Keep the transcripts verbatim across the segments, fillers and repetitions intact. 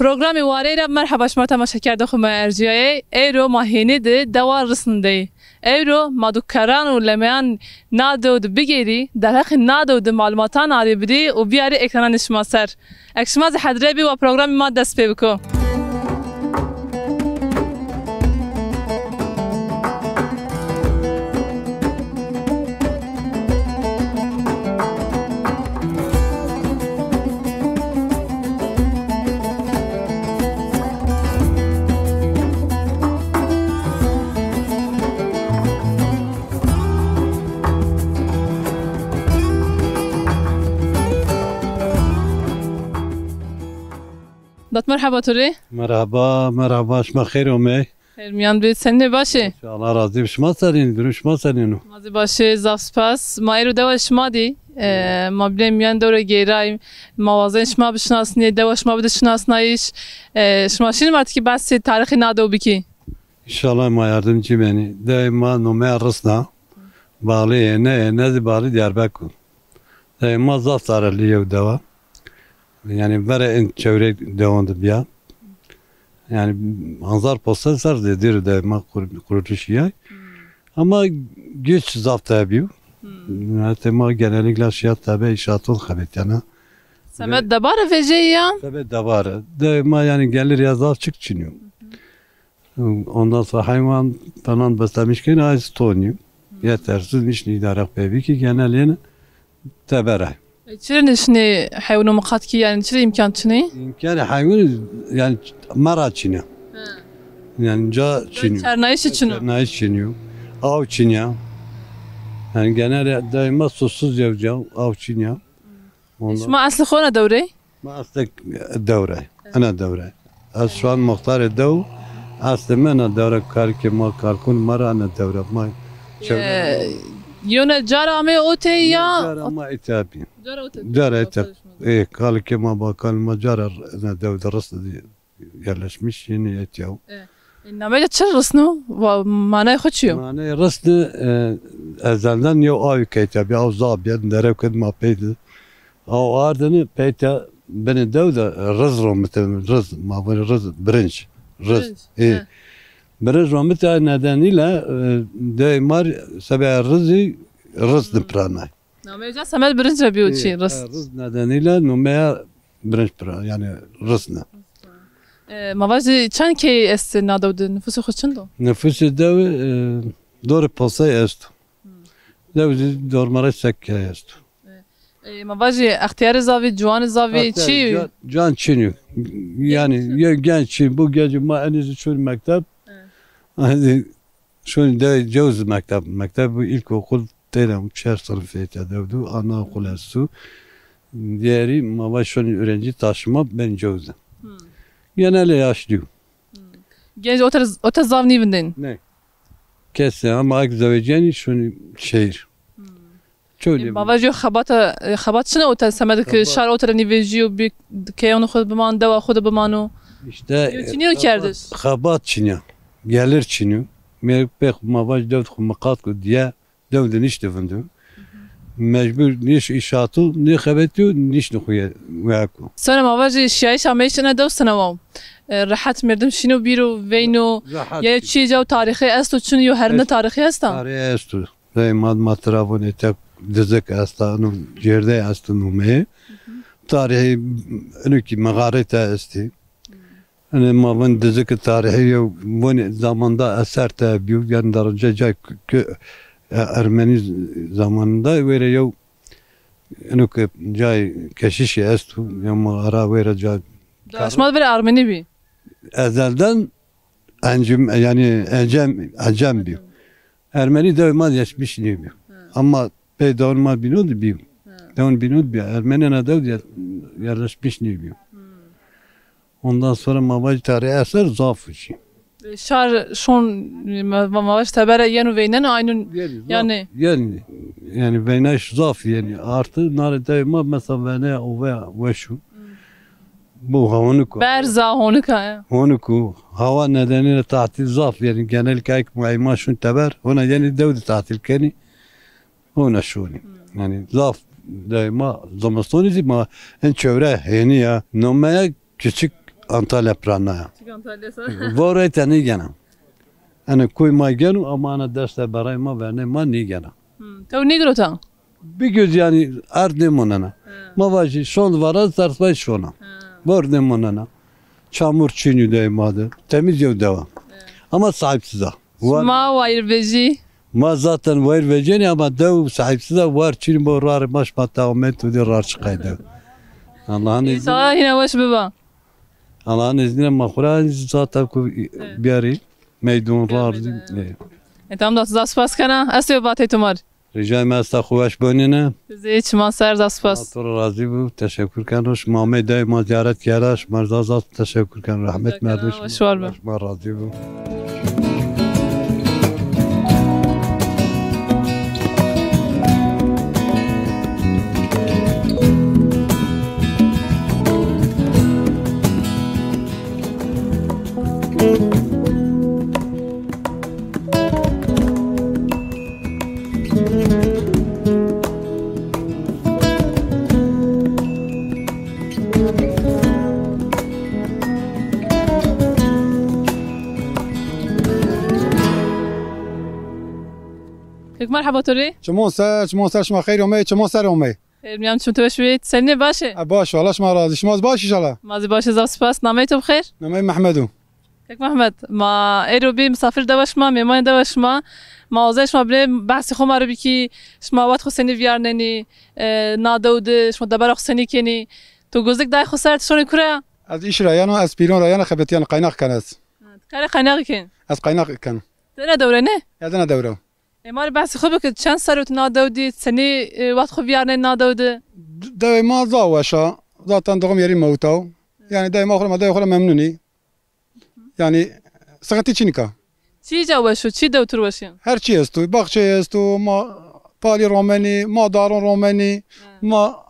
Programê Warey ra merheba şima temaşekerdoxê ma erciyayê. Eyro ma hênî di dewa Risn de yê. Eyro ma do kerran û lemeyan na dew de bigêrî, derheqê na dew de malumatan arê bidî û biyarî ekrananê şima ser. Eke şima zî hedre bî, wa programê ma dest pê biko. Dat merheba to rê. Merheba, merheba, şima xeyr omey. Xeyr miyan bê, senî, baş ê? Allah razî bi, şima senîn, durum şima senîn o? Ma zî baş ê, zaf spas. Ma êro dewa şima dî. E, ma binê miyan dew ra geyray. Ma wazen şima bişinasnê, dewa şima bide şinasnayîş. E, şima şîn ma ti kî behsê tarîxê na dew bikî? Înşallah ma yardimcî benî. Dewê ma nomeya Risn a. Bağlı Êne, Êne zî bağlı Diyarbekir. Dewê ma zaf tarîxlî yew dewa. Yanî verê in çewrê dewan de bîya. Yanî hezar ponc sed serr zêdî rê dewê ma qur-, kuruluşî yay. Ama göç zaf tebî yo. Hetê ma genellikle şiya tebe înşaatûn xebetîyena. Semed debare vejeyî ya? Semed debare. Dewê ma yanî gelir ya zaf çik çin yo. Ondan sonra hayvan falan beslemiş ki, ay stonî. Yetersiz, nişnî îdare pê bikî, genel yeni tebere. E, çira nişnê heywanû miqat kî, yanî çira îmkan çinê? Îmkanê heywanû yanî mera çinî. Yanî ca çinî. Çernayîşî çinî. Çernayîş çinî. Aw çinî. Yanî genel dewê ma susuz yew ca, aw çinî. Ondan... Şima eslê xo na dew rê? Ma eslê dew ra. Ena dew ra. Ez şu an muxtarê dew. Eslê mi ena dew ra, kalikê ma, kalkûn ma ra ena dew ra. Ma çewre... E, yone cara amê otey ya? Cara ma îta bî. Cara otey. Cara îta. E, kalikê ma, bakalê ma cara ena dew de rist di yerleşmiş, yeni et ya. E, e, nameyê de çi Risn o? Va-, manayê xo çi yo? Manayê Risn, e, ezelden yew awî keyte bî, aw zaf bî, derewkê ma pey de. Aw ardini peyte binê dew de riz romite, riz, ma vûnê riz, birinc, riz. Birinc, ê. He. Birinc romite nedeniyle, e, dewê ma rê sebê rizî riz di piranay. Nameyê ca semed birinc ra bîyo çî, riz. Riz nedeniyle nomeya birinc pira, yanî Risn a. E, ma vajî çend key estê na dew de, nufusê xo çind o? Nufusê dew, e, dorê ponc sey esto. Dew zî dormarê sek key esto. E, e, ma vajî extîyarê zaf î, ciwanê zaf î, çi? Can, can çin yo. Yanî, genç çin. Yew genç çin. Bu genç ma enî zî çûn mekteb. E. Enî zî şûn de cewz mekteb. Mekteb bu ilkokul têne çer sinif ete dew du. Anaokul estu. Diğeri ma vaj şûn öğrenci taşıma ben cewz. Genelde yaşlı. Genç ote, ote zaf nîvindên. Ne. Kesî ama ak zewecîyenî şûn şehir. Çewlî. E, ma vajî xebata, e, xebat çin o te semed ke şar ote ra nîvejîyo, bî keyanê xo de bimano, dewa xo de bimano? Îşte, yew çinî yo kerdiş. Xebat çin ya. Gelir çin yo. Mêrik pê xo ma vaj dew xo miqat ku diye, dew de nişte vindo. Mecbur nîş înşaatû, nî xebetîyo, nişte xo ye, weko. Sonra ma vajî şiyayîş ameyîş ina dew sine wa? E, rehet merdim şîno bîro, veyno, ya çî caw tarîxî esto çin yo, herinde tarîxî esta? Tarîxî esto. Rey ma, ma tira vûnê tek dizik esta, ino cêrdey esto numeyê. Tarîxî ino kî mexarê te estî. Ino ma vûn dizik tarîxî yew vûnê zamanda eser te bîyo, yanî derece cay kö-, e, Ermenî zamanında wêre yew ino ke cay keşîşî esto, yew mexara wêre cay. Da şima de verê Ermenî bî? Ezelden Encim, yanî Ecem, Ecem bî. Ermenî dewê ma de yerleşmiş nêbî. Ama pey dewon ma bîno de bî. Dewon bîno de bî. Ermenî ena dew de yer-, yerleşmiş nêbî. Ondan sonra ma vajî tarîxî eser zaf o çî. E, şar şon, e, ma, ma vajî tebere yeno veyneno aynun, yanî. Yenî, yanî veynayîş zaf yenî. Artı nare dewê ma mesela veynaya oveya weş o. Bu honik o. Berz a, honik a, ya. Honik o. Hawa nedeniyle tatil zaf, yanî genellikle ek ma, ma şûn teber, hona yenî dew de tatil kenî, hona şûnî. Yanî zaf dewê ma zimistonî zî ma en çewre hênî ya. Nomeye küçük Antalya piranaya. Çünkü Antalya sa. Vore te nîgena. Ene koy ma geno ama ana deste beray ma vernê ma nîgena. Hmm, tew nîgirota? Bigöz yani erd nêmonena. He. Ma vajî şon vara zerfay şona. He. Vor nêmonena. Çamur çînî dey ma de. Temiz yew dewa. He. Ama sahipsiz a. Şima wayir vejî? Ma zaten wayir vejênî ama dew sahipsiz a, war çînî bo rar ma şima ta omed tu de rar çıkay dew. Allah'ın izniyle. İnşallah yine weş biba. Allah'ın izniyle ma xura zaten ku biyarî meydun rar. E, tamam da size spas kena. Estê vatê tu mar. Ricayê mi esta xu weş bonîne. Size çiman ser zaf spas. Allah to ra razî bu. Teşekkür keno. Şima amey dayê ma ziyaret kera. Şima zaf zaf teşekkür keno. Rahmet merdim. Şima razî bu. Kek merheba to rê. Çimon ser, çimon ser şima xeyr omey, çimon ser omey. Xeyr mîyan, çim tu weş bî. Senî baş ê? E, baş, Allah şima razî. Şima zî baş inşallah. Ma zî baş ê, zaf spas. Nameyê to bi xeyr? Nameyê Mehmed o. Kek Mehmed, ma êro bî misafir dewa şima, mêmanê dewa şima. Ma wazay şima binê behsê xo ma rê bikî, şima wext xo senî vîyarnenî, e, na dew de, şima debara xo senî kenî. To gozik dayê xo ser, ti şonê kure ya? Ez îş ra yeno, ez pîlon ra yeno, xebetîyeno, qaynax ken ez. Ha, ti qere qaynaxî ken? Ez qaynax ken. Ti ena dew ra nê? Ez ena dew ra. Ê ma rê behsê xo bike, çend serr o ti na dew dî, senî, e, wext xo vîyarnenî na dew de? Dewê ma zaf weş a. Zaten doğum yeri mewta. Yani dewê ma xo ra, ma dewê xo ra memnun î. Yani sıkıntı çin nika. Çi ca weş o, çi dewtir weş ê? Her çi esto, baxçe esto, ma palî romenî, ma daron romenî, ma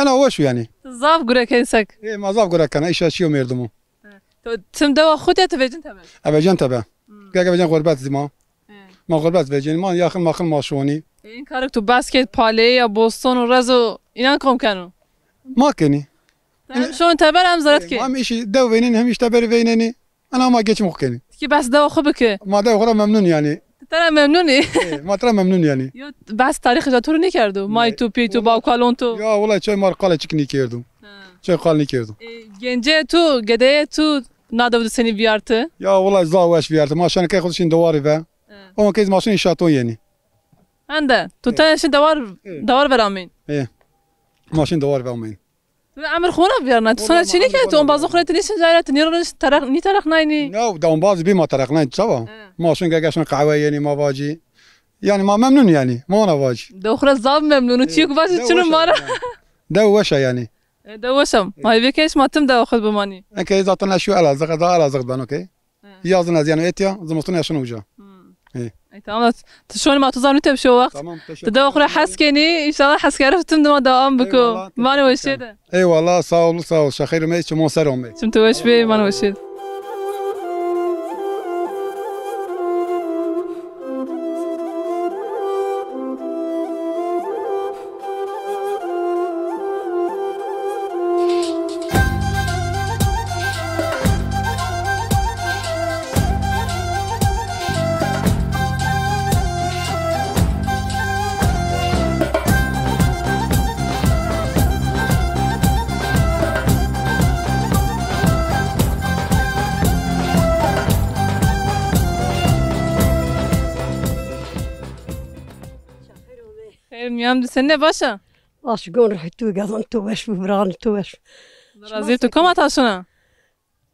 ena weş o yani. Ti zaf gure key sek. Ê, ma zaf gure kena, îşa çiyo merdim o. He. To tim dewa xo de, ti vecin tebe? E, vecin tebe. Hmm. Gege vecin xurbet zî ma. He. Ma xurbet vecin, ma yaxin maxin ma şonî. E, în karek tu behs kerd, paleyê ya, boston û rezo, înan kom keno? Ma kenî. Hem şon teber hem zeret kê. Hem îşî dew veynenî, hem îş teberî veynenî. Ena ma geçim xo kenî. Ti kî behs dewa xo bike. Ma dewa xo ra memnun yanî. Ti tera memnun î? E, ma tera memnun yanî. Yo, behs tarîxê ca to rê nêkerdo? May tu, pî tu, bawkalon tu? Ya wulay çay ma rê qale çik nêkerdo. Ha. Çay qal nêkerdo. E, gencê tu, gedeyê tu na dew de senî vîyarti? Ya wulay zaf weş vîyarti. Ma şenê key xo de şin dewarî ve. Ha. Ama key ma şin înşaaton yenî. Hende, tu tene şin dewar, dewar ver amîn. E. Ma şin dewar ver amîn. Tu emir xo na vîyarna, tu sana çinî ke, tu ombazon xo ra ti nêşin cayra, ti nîro nî tereq, nî tereqnaynî? Ne, da ombaz bî ma tereqnayn çawa? He. Ma şin gege şin qehwe yenî ma vacî. Yani ma memnun yani, ma ona vacî. De xo ra zaf memnun, çîyo ki vacî çinu ma ra. De weş a yani. E, de weş a. Ma hêvî ke şima tim dewa xo bimanî. Eke zaten ez şiyo Elazığ, ez da Elazığ beno ke. He. Yazın ez yeno etya, zimiston ez şino uca. Hmm. Ê. Ê, tamam. Ti şonî ma tu zanî te bi şo wext. Tamam, teşekkür ederim. Ti dewa xo ra hes kenî, înşallah hes kerif tim dima dewam biko. Eyvallah, teşekkür ederim. Vanê weşîye de. Eyvallah, sağ ol, sağ ol. Şexeyr omey, çimon ser omey. Çim tu weş bê, vanê weşîye de. Xeyr, mîyan di senî, baş a? Baş, gon rehî tu, gezon tu weş bi, biranî tu weş. Razî tu, koma ta şona?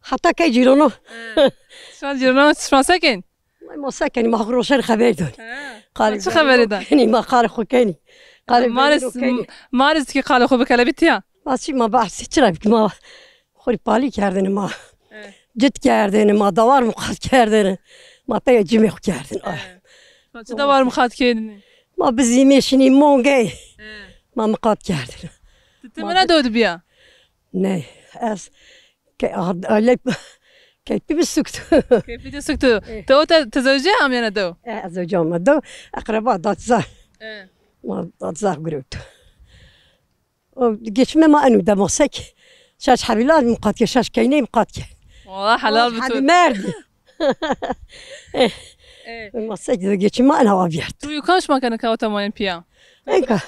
Heta key cîrono. Şima cîrono, şima se kên? Ma se kenî, ma xo roşen xeber don. He. Qalê çi xeberî da? Kenî, ma qalê xo kenî. Qalê ma rê kenî. Ma rê zî ki qalê xo bikele bî tiya. Ma çi ma behsî çira bî ma xo rê palî kerdêne ma. He. Cit kerdêne ma, dawar miqat kerdêne. Ma pey cimê xo kerdêne. He. Ma çi dawar miqat kerdêne? Ma bizîmê şinî mongey. He. Ma miqat kerdêne. Ti, ti mina dew de bîya? Ne, ez Ke-, a-, a-, lep-, keyfî mi suktu. Keyfî de suktu. Eh. Te o te, te zewjîya amîyena dew? Eh, ez zewjîya ma dew. Eqreba dadizar. Eh. Ma dadizar girewto. O geçme ma enu de ma sek. Şeş hebî lal muqat ke, şeş keyney muqat ke. Wala helal bi tu. Hebî merdî. Eh. Eh. Ma sek de geçim ma ena vîyert. Tu yukan şima kene kawta mayen piya. Enka.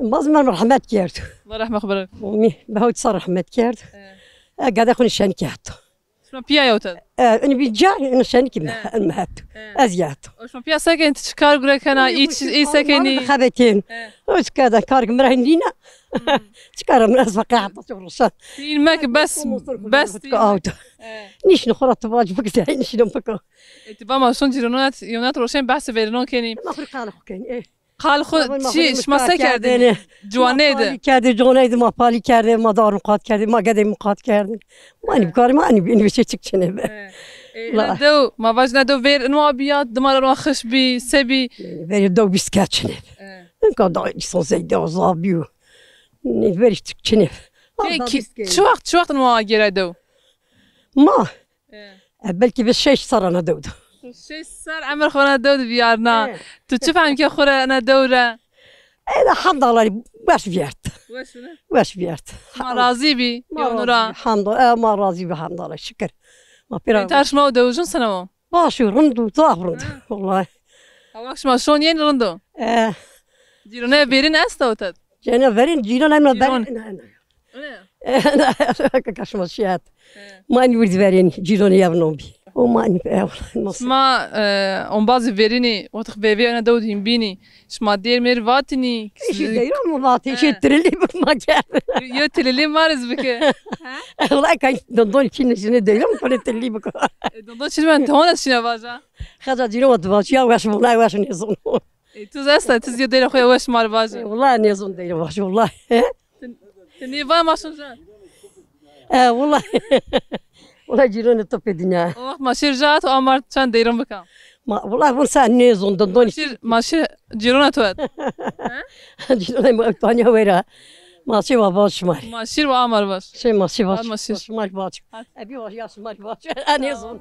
Baz mer merhemet kerd. Allah rahmet xo bero. Mi, be hawt sar rahmet kerd. Eh. E, gede xo nişen kerd. Şima piya yewte? E, ini bir ca, ini şen ki me, eh, me het. Eh. Ez yat. O şima piya seken, ti çi kar gure kena, iyi çi, iyi sekeni. Xebetin. Eh. O çi kar da kar gumra hindina. Hmm. Çi kar amra ez vakı hatta çok roşan. Ti inmek bes, bes ti inmek. Auto. Eh. Nişni xora tu vac bıkte, nişni bıkı. E, ti ba ma son cironat, yonat roşen behsi verinon keni. Ma xur kal xo keni. Eh. Qal xo çi, şima se kerdinî? Ciwaney de. Ma palî kerdî, ciwaney de ma palî kerdî, ma dar muqat kerdî, ma gedê muqat kerdî. Ma nî bikarî, ma nî bîn bir şey çik çinê be. E, e, ena dew, ma vaj ena dew ver ino bîya, dima ra xiş bî, se bî? Verî dew bîst ke çinê be. E. Enka da insan zeyde o za bîyo. Nî verî çik çinê be. Çi wext, çi wext ino agêra dew? Ma E. E, belkî bi şeş serra ne dew de. Şeş serr emir xo ne dew de vîyarna. E. Tu çi fehm ke xo re ne dew re? E, elhamdulillah, weş vîyert. Weş ne? Weş vîyert. Ma razî bî, ma yewno ra. Hamd-, e, ma razî bî, hamdulillah, şikir. Ma pêra. Tar şima û dewicin sene o? Baş o, rind o, zaf rind. Ha. Wallahi. Hawak şima şon yên rind o. E. Cîrone verîn esta o tet? Cîrone verîn, cîrone emre verîn. Cîron. Kaşma şiyat. He. Mani wirdi verîn, cîronî yavnon bî. O mani, e, nasıl? Şima, e, ombazî verînî, wextî vêvê ena dew de hîn bînî. Şima dêr mêr vatînî. Îşî deyran mı vatî, îşî tililî bikma kerd. Yo tililî ma rê zî bike. Wala kay dondon çin şine deyran mı kone tililî biko. E, dondon çin ben tahon ez şine vaja. Xeza cîron vat vaja, ya weş mı, weş nêzon. E, tu zî esta, tu zî deyra xo ya weş ma rê vaje. E, wala nêzon deyra vaje, wala. Ti, ti nêva ma şon ja. E, wala. Wala cîronê to pê dinya. O wext ma şêr ja to amar çend deyron bika. Ma, wala vun sen nêzon dondon. Ma şêr, ma şêr cîrona to et. He? Cîronê ma tanya wera. Ma şêr wa vaj şima rê. Ma şêr wa amar vaj. Şêr ma şêr vaj. Ma şêr. Şima rê vaj. Hadi. E, bir vaj ya şima rê vaj. E, nêzon.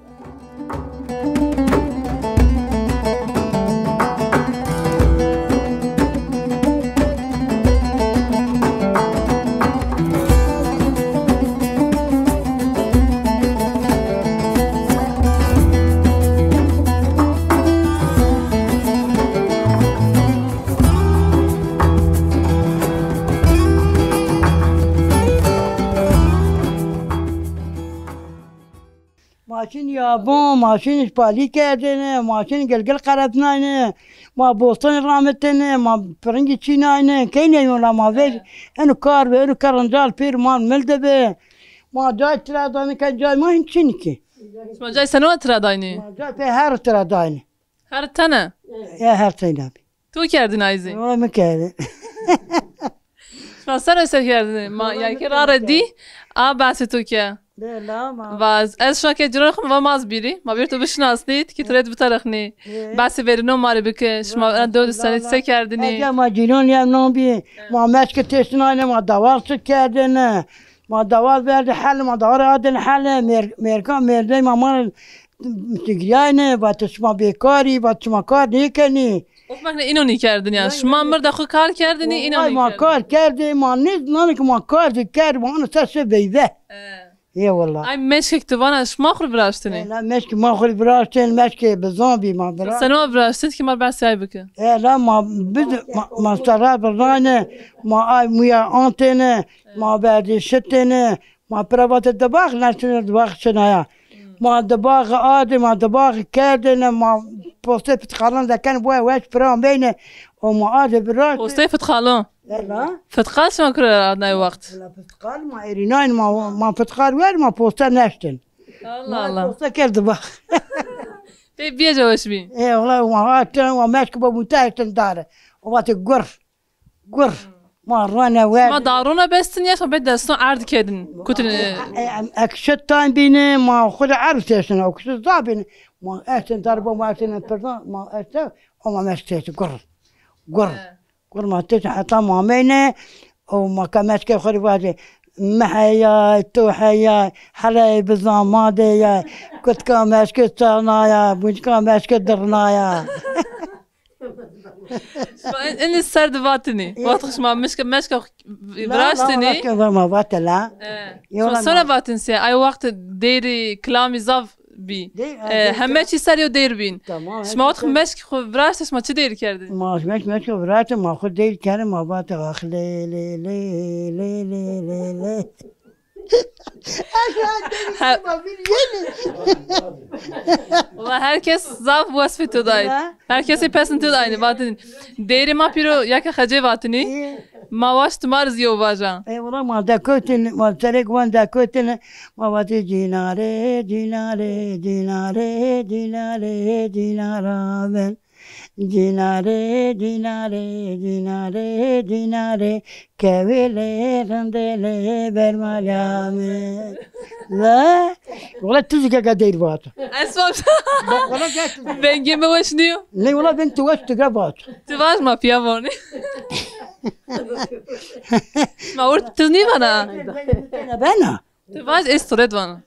Ma şin yabon, ma şin palî kerdêne, ma şin gilgil qeretnayne, ma bostan ramitêne, ma piringî çînayne, keynê yola ma vej, eno kar bi, eno kar rincal pêr ma mil de bi. Ma cay tira dayne, ke cay ma hin çin ki. Şima cay seno tira daynî? Ma cay pê her tira dayne. Her tene? E, her tene bi. Tu kerdin ay zî? Wala mi kerdin. Şima ser ser kerdin. Ma, ma yani ki rare dî, a behsê tu ke. Bela ma. Vaz, ez şuna ke ciro xum va maz bîrî. Ma bir tu bişinasnî, ki tu ret bitarixnî. Behsê verîno ma rê bike. Şima en dewde serî se kerdinî? Ege ma cîron yem non bî. Ma meşke têşinayne, ma dawar çi kerdene. Ma dawar verdi hel, ma dawar adin hel. Mêr-, mêrka mêrdey ma ma Tigriyayne, vatê şima bêkarî, vatê şima kar nêkenî. Of mekne îno nîkerdin ya. Şima mirda xwu kar kerdinî, îno nîkerdin. Ma kar kerdê, ma nêzî nane ki ma kar zî kerd, ma ana ser şe veyve. Ê wela. Ay meşkek tu vana şima xwu rê viraştinî. Ela meşkê ma xwu rê viraştin, meşkê bizan bî ma viraştin. Seno viraştin ki ma behsê ay bike. Ela ma biz, ma, ma serra birnayne, ma ay muya antêne, ma berdê şitêne, Ma pira vatê dibax, neştine dibax şinaya. Ma dibaxi ardê, ma dibaxi kerdêne, ma postê pitxalan de ken, boya weş pira ameyne, o ma ardê viraştê. Postê pitxalan? Ela. Pitxal şima kure ardnay wext? Ela pitxal, ma erînayn, ma, ma pitxal wer, ma poste neştin. Allah Allah. Ma poste kerd dibax. Pê bîye ca weş bî. E, wala, ma ardin, ma meşk bo mute eştin dare. O vatê gur. Gur. Ma rane wer. Ma darona bestin ya, şima bê deston erd kedin. Kutin. E, e, e, ekşit tan bîne, ma xwu de erd sesin, o kişi za bîne. Ma eştin darbo, ma eştin pirdan, ma eşte, o ma meşk sesi gur. Gur. He. Gur ma têsin heta ma meyne, o ma ke meşke xwu rê vaze, mi heyay, tu heyay, heley bizan ma de ya, kutka meşke çanaya, buncika meşke dirnaya. Şima in-, inî ser di vatinî. Wextê şima mişka, meşka xo viraştinî. Meşka va ma vate la. E, şima sona vatin se, ay wext deyrî kilamî zaf bî. E, heme çî ser yo deyr bîn. Tamam. Şima wext meşk xo viraşte, şima çi deyr kerdin? Ma meşk, meşk xo viraşte, ma xo deyr kerdin, ma vate ax lê, lê, lê, lê, lê, lê, lê. He- Wala her kes zaf wesfê to dayî. Her kesê pesn to dayî. Vatin. Deyrê ma pîro yaka xecê vatinî. Ma waşt ma rê zî yew vaja. E, wala ma de kotin, ma serek wan de kotin. Ma vati cinare, cinare, cinare, cinare, cinara ben. Cînare, cînare, cînare, cînare, kewêlê rindêlê bermalya mi. La, wala tu zî keka deyr vat. Ez vat. Wala gel tu. Vengê mi weş nîyo. Nê wala veng tu weş tu ge vat. Tu vaj ma pîya vanê. Ma urt tu nîvana. Bena. Tu vaj ez tu rê vana.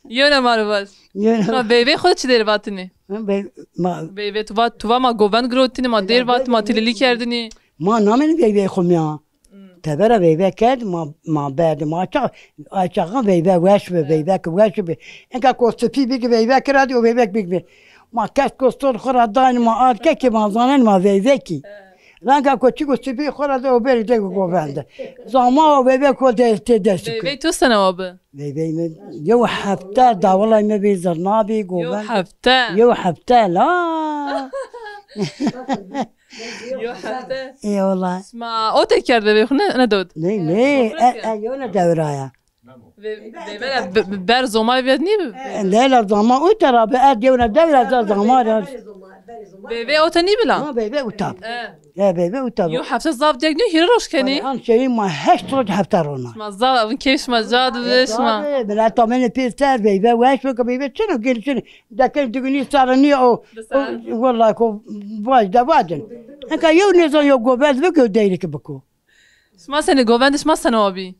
Yewna ma rê vaj. Yewna. Ma veyvey xo çi deyr vatinî? Ha, vey-, ma veyvey tu va, tu va ma govend girotînî, ma deyr vat, ma tilîlî kerdinî. Ma namênî veyvey xo mi ya. Hmm. Tebera veyve kerd, ma, ma berdi, ma ça-, ay çaxan veyve weş bi, veyve ki weş bi. Enka ko sipî bi ki veyve ki ra di, o veyve ki bi ki bi. Ma kes ko sor xo ra dayn, ma ad ke ki ma zanen ma veyve ki. He. Ranga ko çiko sipî xo ra de o beri de govende. Zama o veyve ko de, te dest. Veyve tu sene wa bi? Veyvey mi yew hefte dawilay mi bî, zirna bî, govend. Yew hefte? Yew hefte la. Yew hefte. Ê wala. Ma ote kerd veyvey xo ne, ne dewd? Ne, ne, e, e, yew ne dewraya. Ve-, veyve be-, be-, ber zoma vîyad nîbi? E, ne la zama ote ra bi, e, yew ne dewra za zama ra. Veyve ote nîbi la? Ha, veyve uta bi. E. E, veyve uta bi. Yo hefte zaf dek nîyo, hîrê roj kenî. An şeyî ma heşt roj hefte rona. Ma zaf, keyf şima ca di bi şima. Millet amene pêser, veyve weş bike, veyve çino gelişini. Dekin digini sarı niye o? Wallahî ko vaj de vacin. Enka yew nêzan yew govend biko, deyriki biko. Şima senî govendê şima sene wa bî?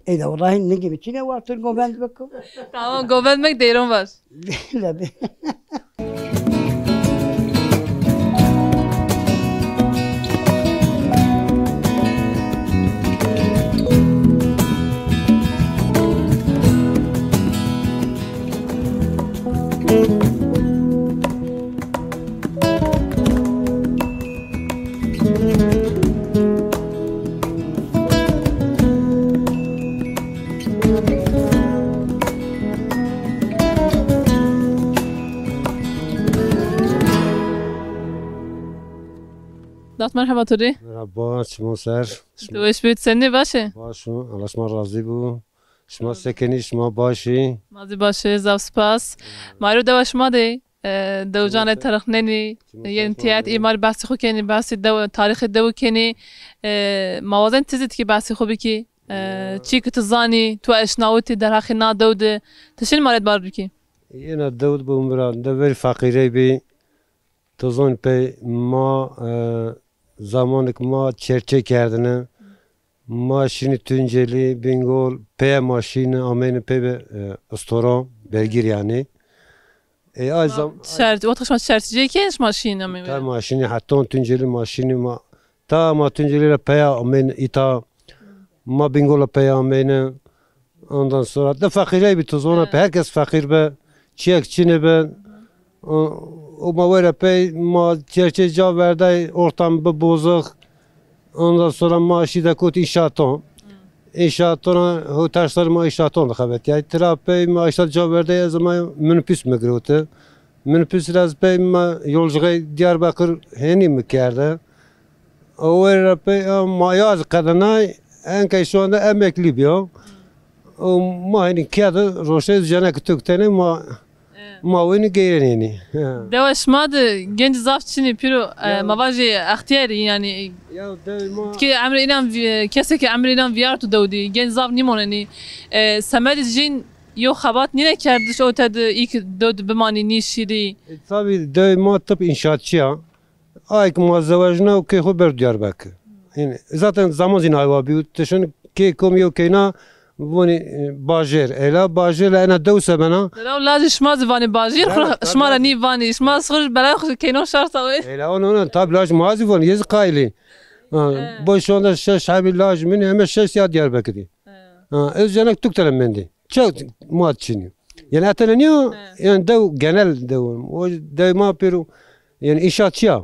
Ey de wellahî ningê mi çîne wartir govend biko. Tamam, govend mek deyron var. Bile bi. Dat merheba to rê. Merhaba, çimo ser. Tu weş bî, senî, baş ê? Baş o, Allah şima razî bo. Şima se kenî, şima baş î? Ma zî baş ê, zaf spas. Ma ro dewa şima de, e, dewijan rê terixnenî, yên tîyet ê ma rê behsê xo kenî, behsê dew, tarîxê dewi kenî. E, ma wazen ti zî tikê behsê xo bikî. E, çî ki ti zanî, tu eşnawitî derheqê na dew de, ti şinî ma rê bar bikî? Yena dew de bo mi ra, dew verî feqîrey bî. Ti zon pey ma, e, zamanik ma çerçe kerdine. Ma şînî Tuncelî, Bingol, peye ma şînî, ameyni pey be, e, Istora, Belgir yanî. E, ay zam- Çerç-, wexta şima çerçiceyê kên şima şînî ameyni? Ta ma şînî, heton Tuncelî ma şînî ma. Ta ma Tuncelî ra peya ameyni îta. Ma Bingol ra peya ameyni. Ondan sonra de feqîrey bî, tu zona, he, herkes feqîr bi. Çiyek çinî bi. O, o ma were pey ma çerçe ca verday, ortam bi bozuk. Ondan sonra ma şî de kot înşaaton. Înşaaton, ho tersler ma înşaaton de xebetiyay. Tira pey ma îşte ca verday, ez ma minibus mi giroti. Minibus ra ez pey ma yolcuğey Diyarbakır henî mi kerde. O were pey, e, ma ya ez qedinay, enka şu anda emekli biyo. O ma henî kedi roşe cenekî tuk tenê ma, e, ma wenî geyrenî henî. He. Dewa şima de genc zaf çinî pîro, e, ya, ma vajî extiyarî yanî. Ya dew ma. Ki emrê înan vî-, kesê ki emrê înan vîyarto dew dî, genc zaf nîmonenî. E, semedî jîn yew xebat nîne kerdiş o te de, î ki dew de bimanî nîşîrî. E, tabî dew ma tip înşaatçî ya. Ay ki ma zewecna û key xo ber Diyarbekir. Yanî zaten zaman zî naywa bîyo. Ti şin key kom yew keyna, Vonî, e, bajêr. Ela bajêr la ena dew semena. Dera û lajê şima zî vanî bajêr, xwu şima ra nî vanî. Şima xwu belay xwu keynon şarta wê. Ela ona, ona, tab laj ma zî vanî, yê zî qayîl î. Ha, bo şu anda şeş hebî laj min, heme şeş ya Diyarbekirî. Ha, ez cenek tuk tene mendî. Çok ma çinî. Yani etene niyo, yani dew genel dew. O dew ma pêro, yani inşaatçı ya.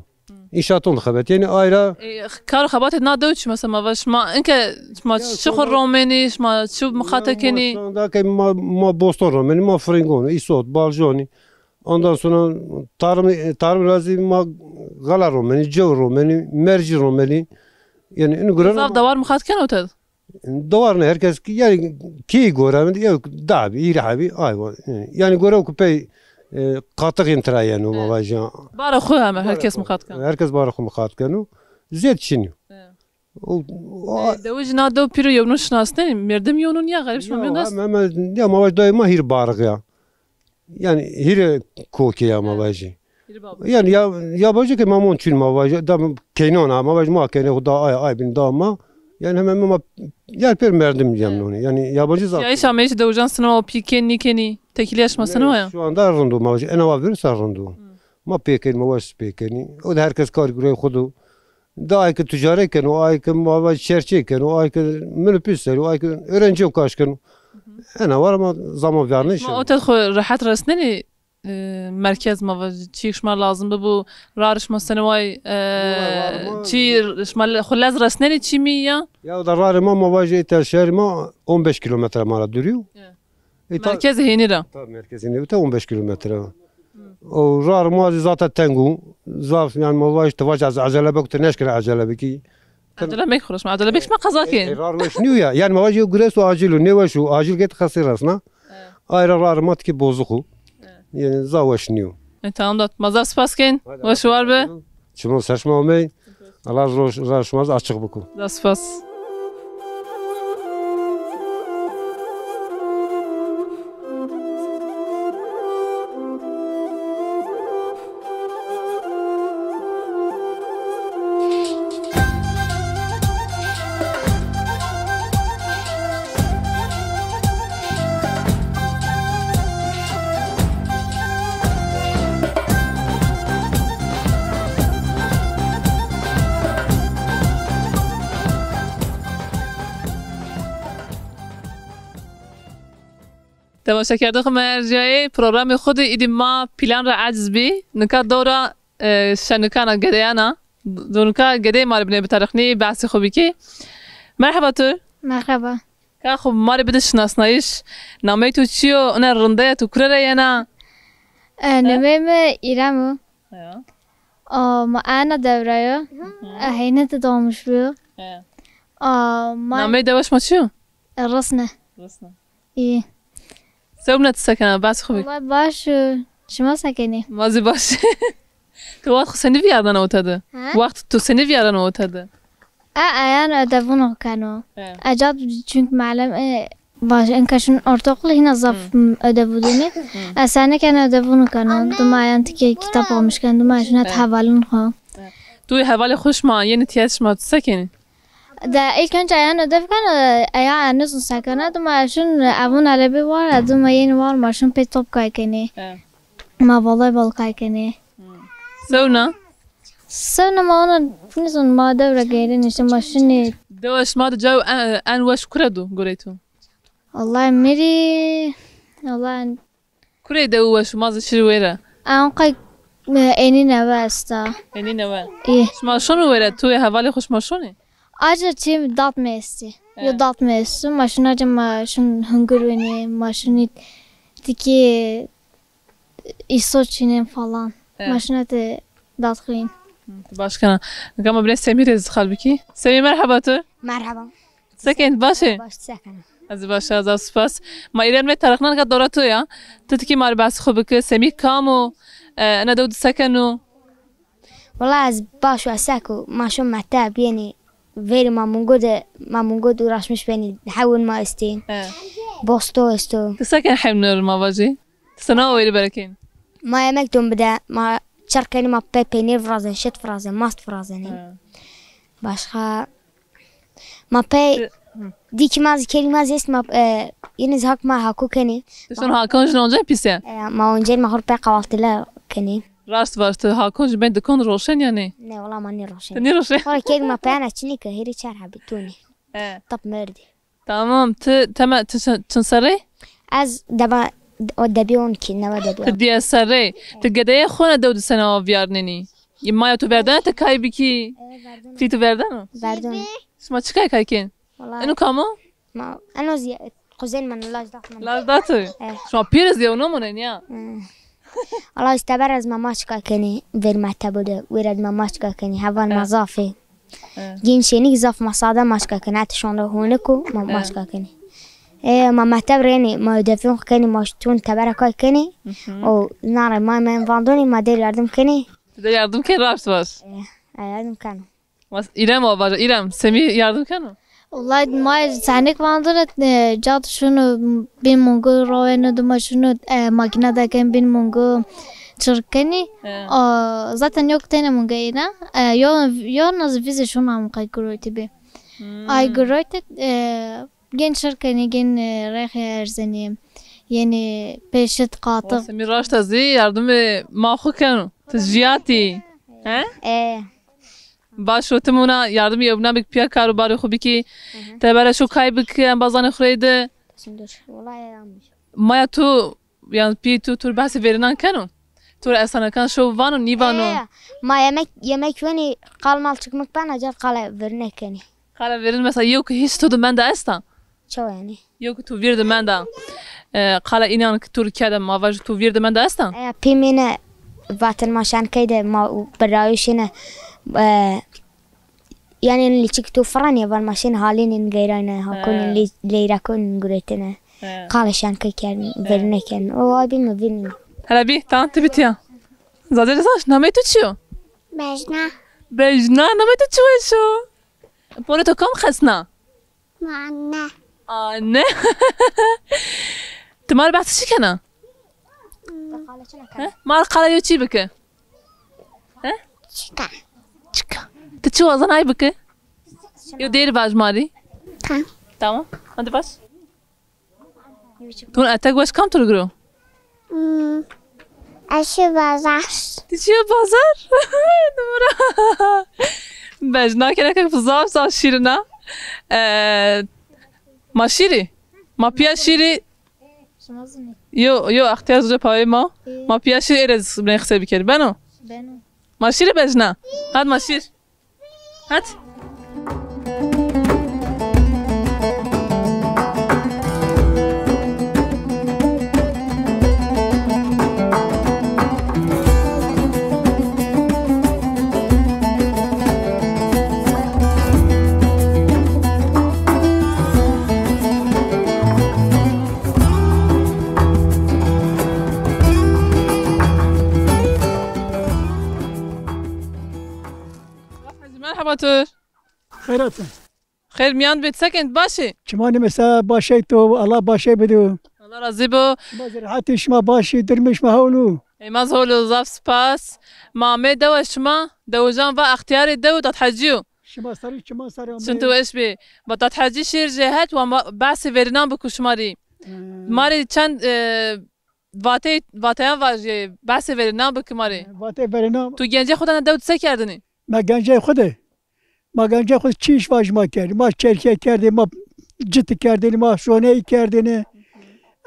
Înşaatûn de xebetîyenî, ayra. E, kar û xebatê na dew çi mesela, ma va şima inke şima çi xwu romenî, şima çi miqate kenî? Şu anda ke ma, ma boston romenî, ma firingon, îsot, balconî. Ondan sonra tarım, tarım ra zî ma xela romenî, cew romenî, mercî romenî. Yani inu gure. Zaf dewar miqat keno ted? Dewar ne, herkes ki, yani kî gore, yew da hebî, hîrê hebî, ay wa. Yani gore ku pey, e, qatix yin tira yeno, ma vajî. Bara xwu heme herkes miqat keno. Herkes bara xwu miqat keno. Zêd çinî. O, o, e, dewijî na dew pîro yewnûn şinasnenî, merdim yewnûn ya, xerîb şima mîyon est? Hem, hem, ya ma vajî dayê ma hîr barix ya. Yani hîrê kokê ya ma vajî. Hîrê bab. Yani ya, ya vajî ke ma mon çin ma vajî. Da keynon ha ma vajî ma keynê xwu da ay, ay bin da ma. Yani hemen ma, yani pêr merdim yemnûnî. Yani yabancı zaf. Ya iş ameyîş dewijan sino pî kên nîkenî. Tekîlîya şima sino ya? Şu anda rind o ma vajî. Ena wa virsa rind o. Ma pê kenî, ma vajî pê kenî. O da herkes kar gurey xwu do. Da ay ke tîcaret keno, ay ke ma vajî çerçe keno, ay ke minibus ser o, ay ke öğrenci kaş keno. Ena war ma zaman vermiş. Ma otel xwu rehet resnenî, e, merkez ma vajî, çî şima lazim bibo, rar şima seneway, e, çî şima le-, xwu lez resnenî çî mî ya? Ya da rarê ma, ma vajî êta şehrê ma on beş kilometre ma ra dûrî yo. Merkezê hênî ra. Tabii merkezê hênî ta on beş kilometre. O rar ma zî zaten teng o. Zaf yani ma vajî ti vac ez-, ecele bek ti neşkene ecele bikî. Ecele mek xuruşma, ecele mek şima qeza kên. E, rar weş nîyo ya. Yani ma vajî yew gure esto acil o, nêweş o, acil ke ti xestê resna. Ayra rar ma tikê bozuk o. Yani zaf weş nîyo. E, tamam da, ma zaf spas kên. Weş war be. Çimo ser şima omey. Allah ro-, ra şima zî açıq biko. Zaf spas. Temaşekerdoxê ma erjayê programê xwu de, îdî ma pîlan ra eciz bî. Nika dewra, e, şenikana, gedeyana. Do nika gedeyê ma rê binê bitarixnî, behsê xwu bikî. Merheba tu. Merheba. Ka xo ma rê bide şinasnayîş. Nameyê to çi yo? Ina rindeya to kure ra yena? E, nameyê mi Îrem o. Ya. A, ma ena dewra yo. E, heyne de doğmuş bu. Ya. A, ma... Nameyê dewa şima çi yo? E, Risne. Risne. Î. Sewbîna, ti se kena? Behsê xo bik. Wellay baş o. Şima se kenî? Ma zî baş. Ti wext xo senî vîyarnena ote de? He? Wext to senî vîyarnena ote de? E, eyan ödevûn xo keno. He. Ecab, çünkü muallim, e, baş, enka şun ortaokul hîna zaf, m, ödevû dûnî. Hı. E, senî keno, ödevûn keno. Dima eyan tikê kitap almış keno, dima şuna hevalûn xo. He. Tu hevalê xo şima yenî tîya şima tu se kenî? De ilk önce eyan ödev keno, eya ez nizûn se kena, dima şun evûn elebî war, dima yenî war, ma şun pê top kay kenî. He. Ma voleybol kay kenî. Sewna? Sewna ma ona, nizûn, ma dewra geyrenî, işte ma şunî. Dewa şima de cayo en, en weş kure do gorey to? Wellay mi rê, wellay. Kurey dewi weş o, ma zî şirî wêre. An qey, e, enî newe esta. Enî newe. Î. Şima şono wêre, tu yê hevalê xo şima şonî? Aca çî dat mi estî. He. Yo dat mi esto, ma şuna ca ma şun hungur winî, ma şunî tikî îso çînên falan. He. Ma şuna ti dat xwîn. Hı, ti baş kena. Nika ma binê Semî rê zî xal bikî. Semî, merheba tu. Merheba. Se kenî, baş ê? Baş, ti se kenî? Ez baş a, zaf spas. Ma Îrem rê tarixna nika dora to ya. Ti tikî ma rê behsê xo bike, Semî kam o? E, ena dew de se keno? Wela ez baş o, ez sek o. Ma şo mekteb yenî. Verî ma mungo de, ma mungo de uğraşmış benî. Hewin ma estên. He. Bosto esto. Ti se kenî hewnir ma vajî? Ti sena wêrî berekên? Ma yemek don bide, ma çirk kenî, ma pey peynîr virazên, şit virazên, mast virazên. He. Başka ma pey... Ti, Dî kî ma zî, kêrî ma zî est, ma, e, yine zî hak ma hako kenî. Ti şon Hakan jî oncay pîse? E, ma oncay ma xo rê pê kahvaltıyla kenî. Raşt vaşt, Hakan jî bên dikan roşen yanî? Ne, wala ma nêroşen. Ti nêroşen? Wala kêrî ma peyana çinî ke, hêrî çar hebî tonî. E. Tap merdî. Tamam, ti teme, ti çi-, çin serrê? Ez deba, o debî on kî, newe debî on. Ti dîye serrê. Ti gedeyê xo ne dew di sene aw vîyarnenî? Maya tu verdene ti kay bikî? E, verdene. Pî tu verdeno? Verdon. Şima çi kay kay kên? Wala. Eno kam o? Ma, eno zî, quzên min, laj dat min. Laj dat o? E. Şima pîr iz yew nomonên ya? E. Wala ez teber ez ma maçka kenî, ver mektebo de, wêrad ma maçka kenî, heval ma zaf ê. He. Gên şênîk zaf ma sade maçka kenî, heta şonda honik o, ma maçka kenî. E, ma mekteb rênî, ma ödevon xo kenî, ma ştun tebera kay kenî. O nare ma men vandonî, ma der yardım kenî. Ti der yardım kenî, raşt vaş. E, e, yardım keno. Mas-, İrem o vaja. İrem, Semî yardim keno? Wellahî ma senik vandire, e, cad şunu bin mungu, rawenu duma şunu, e, makine de ken bin mungu çirkenî. He. A, zaten yok tene mungu ina. E, yo, yo naz vize şunu am kay guroti bi. Hmm. Ay guroti, e, gen çirkenî, gen, e, rexi erzenî. Yeni peşit qatı. Semî raşta zî yardımê ma xo keno. Ti jiyatî. He? E. Baş o, ti muna yardimî ewna bik, pîya kar û barê xo bikî. Hı hı. Tebere şo kay bikî embazanê xo rê de. Şimdi, wala yanlış. Maya tu, yanî pîyê tu, tu rê behsê verînan keno? Tu rê estanekan şo vano, nîvano? E, ma yemek, yemek wenî qal mal çıkmak bena, cal qala verîne kenî. Qala verîn mesela yew ki hîç tu di menda esta? Çawa yanî? Yew ki tu vîr di menda. E, qala înan ki tu rê kerde, ma vaj tu vîr di menda esta? E, pî mîne vatin ma şen keyde ma û birayê şine, e, yanî lîçik tu firanî, van ma şin halînin geyrayne, hakunin lî-, leyrakunin guretine. He. Qala şen key kerdin, verîne kerdin. O ay bî mi vînî. Hele bî, tan ti bitiya. Zazê de saş, namey tu çi yo? Bejna. Bejna, namey tu çi weş o. Porê to kam xesna? Anne. Anne. Ti ma rê behsê çi kena? He? Ma rê qala yo çî bike. He? Çika. Çika. Ti çi wazan ay bike? Yo dêr vaj ma rê. Tamam. Tamam. Hadi vaj. Tu etek weş kam tu rê giro? Hmm. Ez şî bazar. Ti şîyo bazar? Numara. Bejna kena ke zaf zaf şîrin a. Ee, ma şîrî? Ma pîya şîrî? Yo, yo extîyar zûce pawê ma. Ma pîya şîrî êre binê qisey bikerî. Beno? Beno. Ma şîrî bejna. Hadi ma şîr. Hadi. Hacı, merhaba tur. Xeyrat. Xeyr miyan bê, sekên, baş ê? Çimanê mi se, baş ey to, Allah baş ey bido. Allah razî bo. Şima zî rehet ê, şima baş ê, durumê şima hewl o? Ey ma zî hewl o, zaf spas. Ma amê dewa şima, dewijan va extîyarê dew Dad Hecî yo. Şima sarî, çiman sarî amê. Çin tu weş bê. Ma Dad Hecî şêr jê het, wa ma behsê verînan biko şima rê. He. Ma rê çend, e, vatey, vateyan vajê, behsê verînan bike ma rê. Vatey verînan. Tu gencê xo de na dew de se kerdinî? Ma gencê xo de, ma gencê xo de çi îş vaj ma kerdî? Ma çerxîye kerdî, ma citi kerdî, ma şoneyî kerdî.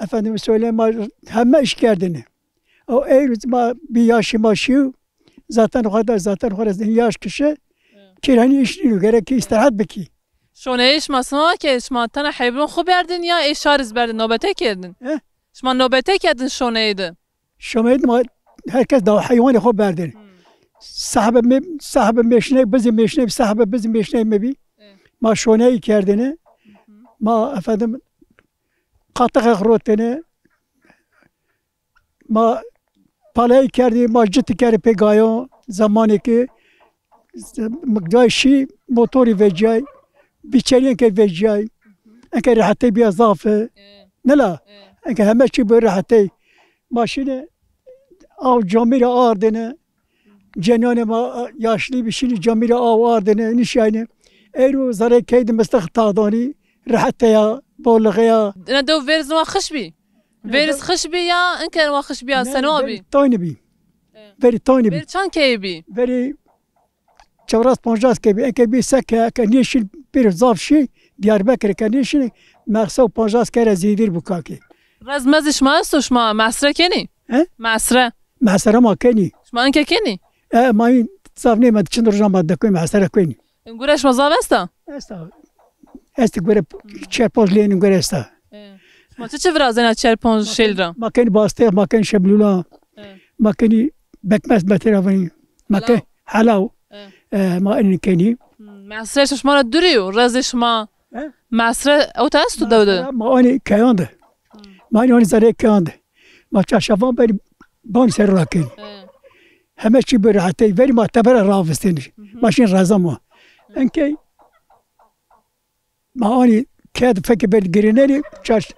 Efendime söyleyeyim, ma heme îş kerdî. O ey rûz ma bî yaşî ma şîyo, zaten xo de, zaten xo de yaş kişe, kî henî îş nîno, gerek kî îstirahat bikî. Şoneyê şima sima ke şima tena heywan xo berdin ya ê şar iz berdin, nobete kerdin? He? Şima nobete kerdin şoneyê de? Şoneyê de ma herkes da heywanê xo berdin. Hmm. Sahibê me-, sahibê mêşney, bizê mêşney, sahibê bizê mêşney mi bî. He. Ma şoneyî kerdine. Hı hı. Ma efendim qatixê xo rotine. Ma paleyî kerdî, ma citî kerdî pê gayon, zemanê ke cay şî motorî vecîyay, bîçerîyen ke vecîyay, enke rehetey bîya zaf. Nila, enke heme çî bi rehetey. Ma şîne aw camî ra ardêne, cenîyanê ma yaşlî bî, şînî camî ra aw ardêne, nîşîyayne. Eyro zereyê key de mistix taxdanî, Rehete ya, bolixê ya. Ina dew verî zî wa xiş bî? Verî xiş bî ya, inke wa xiş bî ya, seno bî? Verî taynî bî. E. Verî taynî bî. Verî çand keyî bî? Verî çewres pancas keyî bî. Inke bî se ke, ke nêşîn, pêro zaf şî, Diyarbekirî ke nêşîn, mexse û pancas kere zêdîr bû kakî. Rez mezî şima esto, şima mesre kenî? He? Mesre. Mesre ma kenî. Şima inke kenî? E, ma în zaf nêmend, çin roja ma dekoy mesre kenî. Gure şima zaf esta? Esta. Estî gure çer panc lênî gure esta. E. Şima çi çi virazena çer panc şêl ra? Ma kenî bastix, ma kenî şemlûla. E. Ma kenî bekmez metera vanî. Ma kenî helaw. E. E, ma enî kenî. Hmm, mesre şima ra dûrî yo, rezê şima. He? Mesre ewta esto dew de? Mesre ma anî keyan de. Hmm. Ma anî anî zerê keyan de. Ma çarşavan berî banî ser ra kenî. E. Heme çî bi rehetey verî ma tebera ravistênî. Hı hı. Ma şîn reza ma. Hı. Enkey ma anî ked fekê ber girênenî, çar-,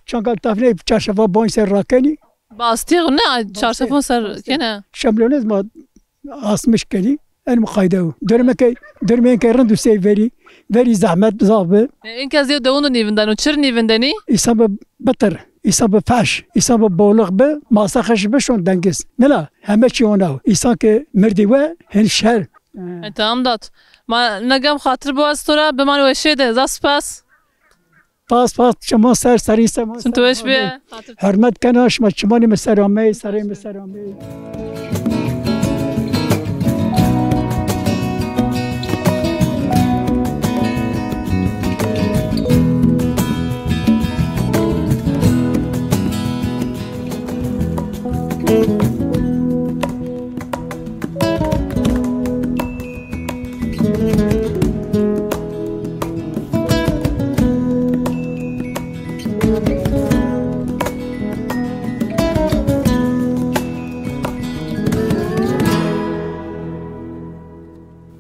çangal tafnê çarşafa banî ser rakenî. Bastîx ne, çarşafon ser kene. Şemlonez ma asmiş kenî. En muqayde o. Durmeke, durmeke rind û sey verî, verî zehmet zaf bi. E, inke zî dewun de nîvindeno, çir nîvindenî? Îsan bi bitir, îsan bi feş, îsan bi bolix bi, masa xeş bi şon dengiz. Nila, heme çî ona o. Îsan ke mirdî we, hin şer. E, tamam dat. Ma na gam xatir biwaz to ra, bimanî weşê de. Zaf spas. Pas pas, çiman ser serî ser. Çim tu weş bî. Hurmet kena şima, çimanê mi ser amey, serê mi ser amey.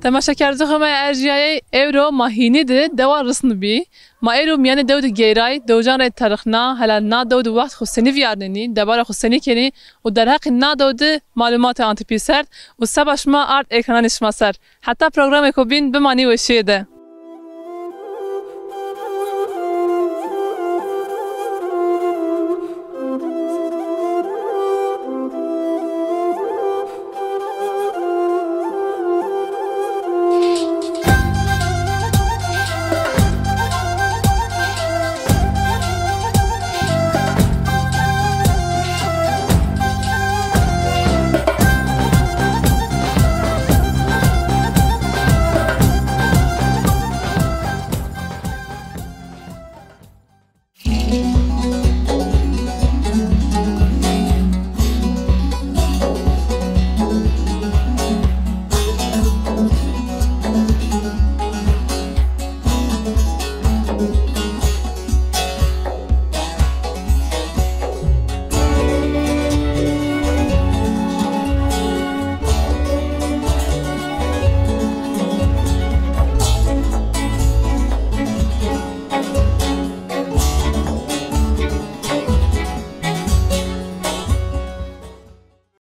Temaşekerdoxê ma erjîyayey, ewro ma hînî di dewa Risnî bî. Ma êro mîyanê dew de geyray, dewijan rê terixna, hela na dew de wext xwu senî vîyarnenî, debara xwu senî kenî û derheqê na dew de malumatê ante pîser û seba şima ard ekrananê şima ser. Heta programêko bîn bimanî weşîye de.